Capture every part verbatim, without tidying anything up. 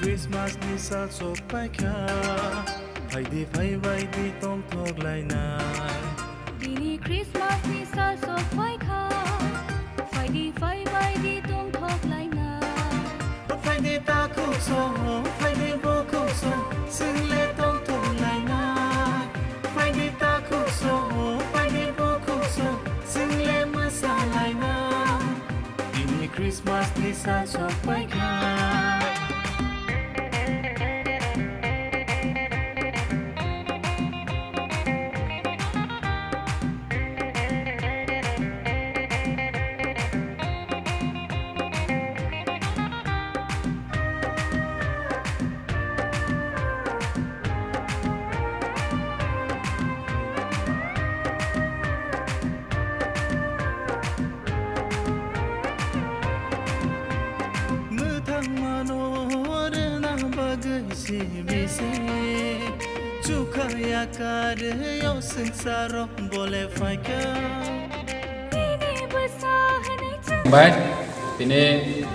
Christmas ni sal sok paikha, phaidi phaibai di tongthok lainai. Tini Christmas ni sal sok paikha, phaidi phaibai di tongthok lainai. Phaidi takhuk song, phaidi bukhuk song, swng le tongthok lainai. Phaidi takhuk song, phaidi bukhuk song, swng le mwsa lainai. Tini Christmas ni sal sok paikha. Mwthangmano rwna bagwi simi se, chukha yakar yo swngcharo bole phaikha. Bini bwsa hwnwi chwng- Bai, tini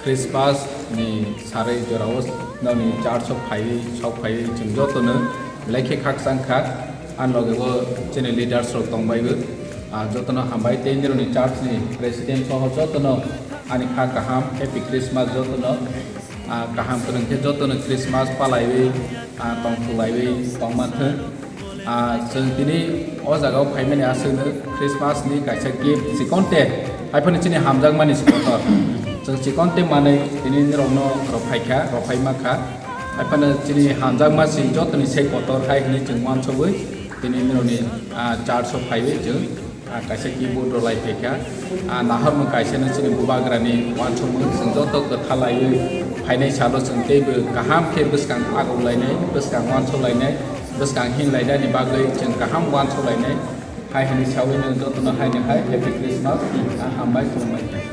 Christmas ni sarwi jorao noni church o phaiwi, sok phaiwi chwng jotono belai khe khakchang kha. Ani loge bo chini leaders rok tong bai bo. Ah, jotono hambai tei nironi church ni president soho jotono ani kha kaham, Happy Christmas jotono. Ah, kaham kwrwng khe jotono Christmas palaiwi, ah, tongthulaiwi tongma thwng. Ah, chwng tini o jaga o phaimani aswkno Christmas ni kaisa gift chikonte, haiphano chini hamjakmani se kotor. Chwng chikonte manwi tini nirokno rwphaikha, rwphaima kha. Haiphano chini hamjakma se jotoni se kotor hai hwnwi chwng uansugwi tini nirokni, ah, church o phaiwi chwng, ah, kaisa keyboard rwlai phaikha. Ah, naharmung kaisano chini bubagrani uansukmung chwng joto kwthalaiwi phainai salo chwng teibo kaham khe bwskang agurlainai, bwskang uansuk lainai. Bwskang hinlainani bagwi chwng kaham uansuk lainai. Hai hwnwi saui nwng jotono haini hai Happy Christmas, ah, hambai khulumbai.